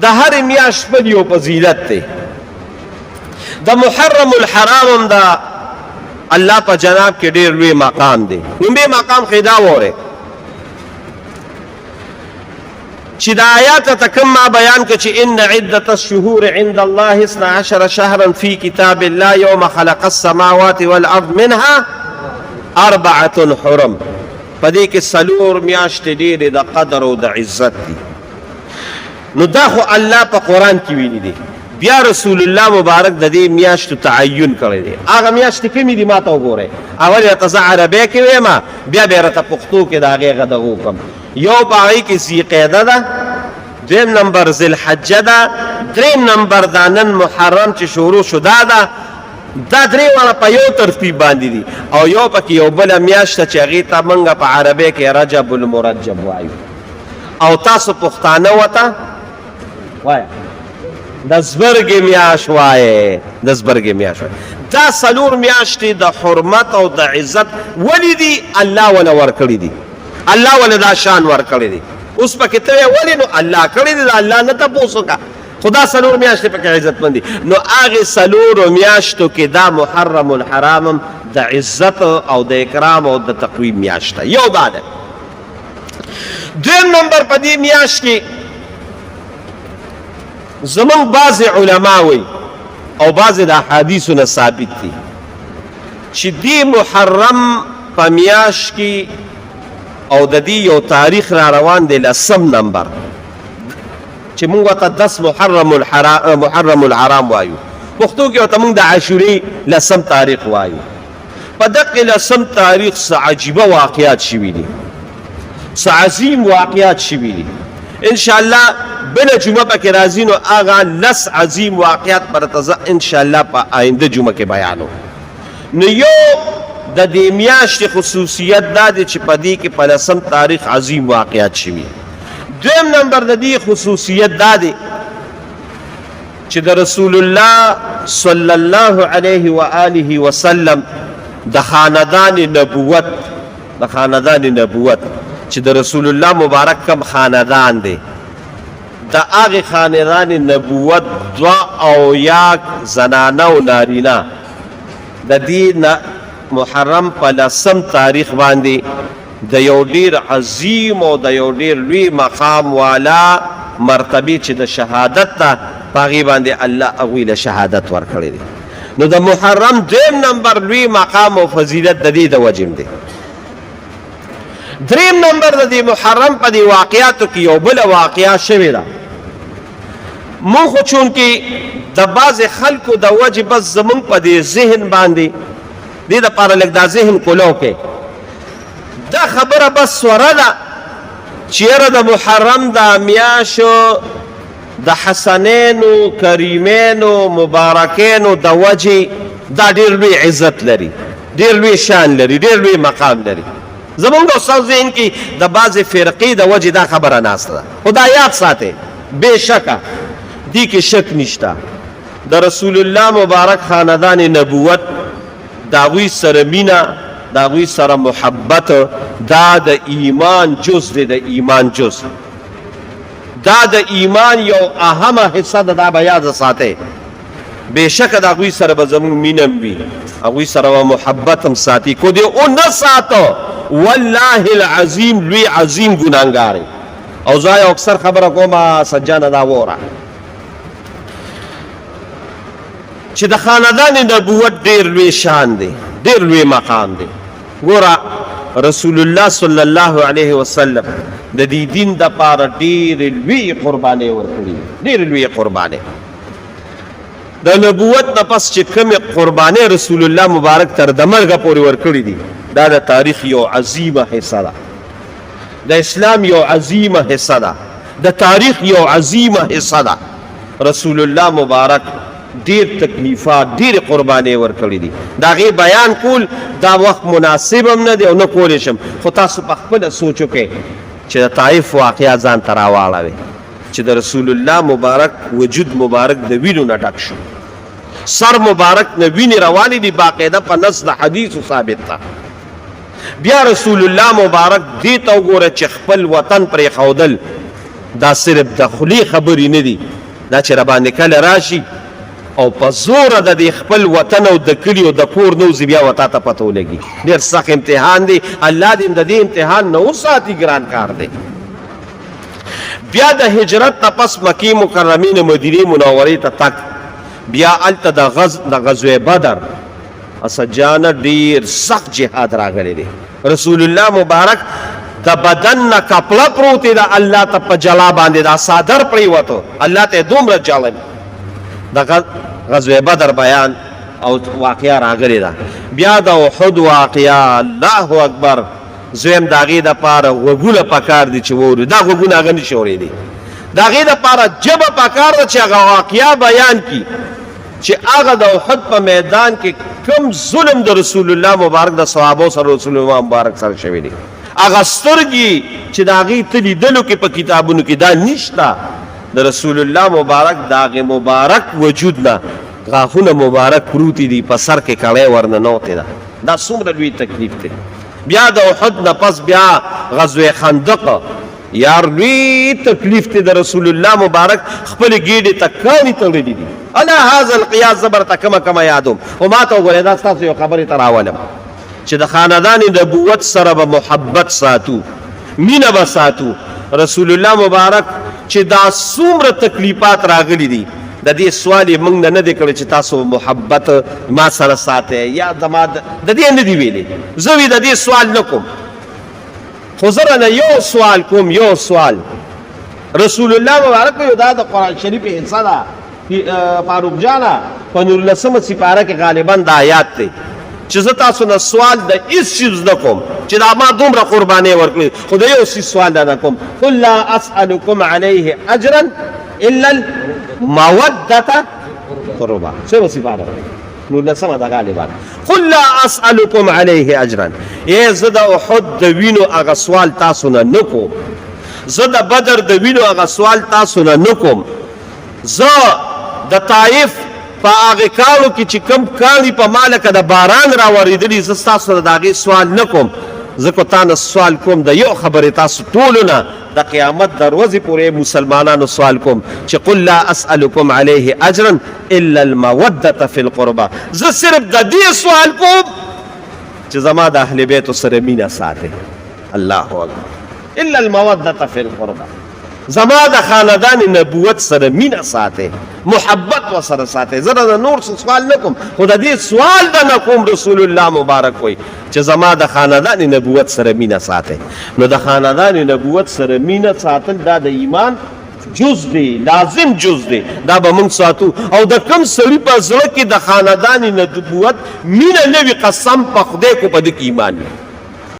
د هرې میاشت خپل یو فضیلت دی. د محرم الحرام هم دا الله په جناب کې ډیر لوی مقام دی. لومبی مقام خو دا وره چې دا آیات ته کوم ما بیان کړ چې ان عدة الشهور عند الله 12 شهرا في كتاب الله يوم خلق السماوات والارض منها اربعه حرم. په دې کې څلور میاشتې ډېرې د قدر او د عزت دي. نو دا خو الله په قرآن کې ویلي دي. بیا رسول الله مبارک د دې میاشتو تعین کړی دی. هغه میاشتې کومې دي ما ته وګورئ. اول یې راته زه عربی کې وایم، بیا به یې راته پښتو کې د هغې هغه دغه وکړم. یو په هغې کې ذیقعده ده، دویم نمبر ذوالحجه ده، دریم نمبر دا نن محرم چې شروع شو دا ده. دا درې واړه په یو ترتیب باندې دي، او یو پکې یو بله میاشت چې هغې ته موږ په عربی کې رجب المرجب وایو، او تاسو پښتانه ورته وایه د زبرګې میاشت وایې، د زبرګې میاشت وایې. دا څلور میاشتې د حرمت او د عزت ولې دي؟ الله وله ورکړي دي، الله وله دا شان ورکړي دي. اوس پکې ته ولې نو الله کړي دي، د الله نه تپوس وکړه. خو دا څلور میاشتې پکې عزتمند دي. نو هغې څلورو میاشتو کې دا محرم الحرام هم د عزت او د اکرام او د تقویم میاشت ده. یو دا ده. دویم نمبر په دې میاشت کې زمونږ بعضې علما وایي او بعضې د احادیثو نه ثابت دي چې دې محرم په میاشت کې او د دې یو تاریخ را روان دی لسم نمبر چې موږ ورته دس محرم الحرام محرم الحرام وایو، پښتو کې ورته موږ د عاشورې لسم تاریخ وایو. په دقه لسم تاریخ څه عجیبه واقعات شوي دي، څه عظیم واقعات شوي دي. ان شاء الله بله جمعه پکې راځي، نو هغه لس عظیم واقعات به درته زه ان شاء الله په آینده جمعه کې بیانوم. نو یو د دې میاشتې خصوصیت دا دی چې په دې کې په لسم تاریخ عظیم واقعات شوي. دویم نمبر د دې خصوصیت دا دی چې د رسول الله صلی الله علیه و آله وسلم د خاندان نبوت، د خاندان نبوت چې د رسول الله مبارک کم خاندان دی، د هغې خاندان نبوت 72 زنانه او نارینه د دې محرم په لسم تاریخ باندې د یو ډیر عظیم او د یو ډیر لوی مقام والا مرتبه چې د شهادت ته په هغې باندې الله هغوی له شهادت ورکړی دی. نو د محرم دویم نمبر لوی مقام او فضیلت د دې د وجې هم دی. دریم نمبر د دې محرم په دې واقعاتو کې یو بله واقعه شوې ده. مونږ خو چونکې د بعضې خلکو د وجې بس زمونږ په دې ذهن باندې دې دپاره لږ دا ذهن کولو کې دا خبره بس سوره ده چې یاره د محرم دا میاشو د حسنینو کریمینو مبارکینو د وجې دا ډېر لوی عزت لري، ډېر لوی شان لري، ډېر لوی مقام لري. زمونږ د استاد ذهن کې د بعضې فرقې د وجې دا خبره ناسته ده، خو دا یاد ساتئ بېشکه دې کې شک نشته د رسول الله مبارک خاندان نبوت د هغوی سره مینه، د هغوی سره محبت، دا د ایمان جز دی، د ایمان جز، دا د ایمان یو اهمه حصه ده، دا به یاد ساتئ. بېشکه د هغوی سره به زموږ مینه هم وي، هغوی سره به محبت هم ساتي. که دې ونه ساته والله العظیم لوی عظیم ګناهګار. او زه یو اکثر خبره کوم سجانه دا وره چې د خاندان نبوت ډیر لوی شان دی، ډیر لوی مقام دی. ګوره رسول الله صلی الله علیه وسلم د دې دین د پاره ډیر لوی قرباني ورکړي، ډیر لوی قرباني. د نبوت نه پس چې کومې قربانۍ رسول الله مبارک تر د مرګه پورې ورکړي دي، دا د تاریخ یو عظیمه حصه ده، د اسلام یو عظیمه حصه ده، د تاریخ یو عظیمه حصه ده. رسول الله مبارک ډیر تکلیفات، ډیر قربانۍ ورکړي دي. د هغې بیان کول دا وخت مناسب هم نه دی او نه کولی شم، خو تاسو په خپله سوچ وکړئ چې د طایف واقعه ځان ته راواړوئ چې د رسول الله مبارک وجود مبارک د وینو نه ډک شو، سر مبارک نه وینې روانې دي، باقاعده په نص د حدیثو ثابت ده. بیا رسول الله مبارک دې ته وګوره چې خپل وطن پرېښودل، دا صرف د خولې خبرې نه دي، دا چې راباندې کله راشي او په زوره د دې خپل وطن او د کلي او د کور نه وځي، بیا وتا ته پته ولګي. ډېر سخت امتحان دی، الله دې د دې امتحان نه وساتي، ګران کار دی. بیا د هجرت نه پس مکې مکرمې نه مدینې منورې ته تک، بیا هلته د غز د غزوه بدر اسد جانه ډیر سخت جهاد راغلی دی. رسول الله مبارک د بدن نه کپړه پروت ده، الله ته په جلا باندې دا صادر پریوتو، الله ته دومره جالب د غزوه بدر بیان او واقعا راغلی ده. بیا د احد واقعا، الله اکبر. زویم د هغې دپاره غوږونه پکار دي چې واوري، دا غوږونه هغه نشي اورېدی. د هغې دپاره ژبه پکار ده چې هغه واقعا بیان کړي چې هغه د احد په میدان کې کوم ظلم د رسول الله مبارک د صحابو سره رسول الله مبارک سره شوی دی. هغه سترګې چې د هغې ته لیدلو کې په کتابونو کې دا نشته، د رسول الله مبارک د هغې مبارک وجود نه غاښونه مبارک پروتي دي، په سر کې کړی ورننوتې ده. دا څومره لوی تکلیف دی. بیا د احد نه پس بیا غزوه خندق، یار لوی تکلیف ته د رسول الله مبارک خپل ګیډې ته کانی تړلې دي. الا هذا القياس زبر ته کما کما یادوم، او ما ته وګوره دا ستاسو یو خبرې ته راولم چې د خاندان نبوت سره به محبت ساتو، مینه به ساتو. رسول الله مبارک چې دا څومره تکلیفات راغلي دي، د دې سوال یې موږ نه نه دی کړی چې تاسو محبت ما سره ساتئ یا زما د دې نه دی ویلي. زه وی د دې سوال نه کوم، خو زه رانه یو سوال کوم، یو سوال. رسول الله مبارک یو دا د قرآن شریف حصه ده فاروق جانا، په نولسمه سپاره کې غالبا دا آیات دی چې زه تاسو نه سوال د هیڅ چیز نه کوم چې دا ما دومره قربانۍ ورکړې، خو د یو څیز سوال نه کوم، قل لا اسألکم علیه اجرا الا الموده قربا. څه سپاره نولسمه ده غالبا. قل لا اسألکم علیه اجرا، ای زه د احد د وینو هغه سوال تاسو نه نه کوم، زه د بدر د وینو هغه سوال تاسو نه نه کوم، زه د طائف په هغه کالو کې چې کم کاڼي په ما لکه د باران راورېدلي، زه ستاسو نه د هغې سوال نه کوم. زه کو تا نه سوال کوم د یو خبرې تاسو ټولو نه د قیامت د ورځې پورې مسلمانانو سوال کوم چې قل لا اسألکم علیه اجرا الا الموده فی القربى. زه صرف د دې سوال کوم چې زما د اهل بیتو سره مینه ساتئ. الله اکبر. الا الموده فی القربى، زما د خاندان نبوت سره مینه ساتئ، محبت وسره ساتئ. زه د نور څه سوال نه کوم، خو د دې سوال د نه کوم. رسول الله مبارک وایي چې زما د خاندان نبوت سره مینه ساتئ. نو د خاندان نبوت سره مینه ساتل دا د ایمان جز دی، لازم جز دی، دا به موږ ساتو. او د کم سړي په زړه کې د خاندان نبوت مینه نه وي، قسم په خدای کو په دې کې ایمان نه.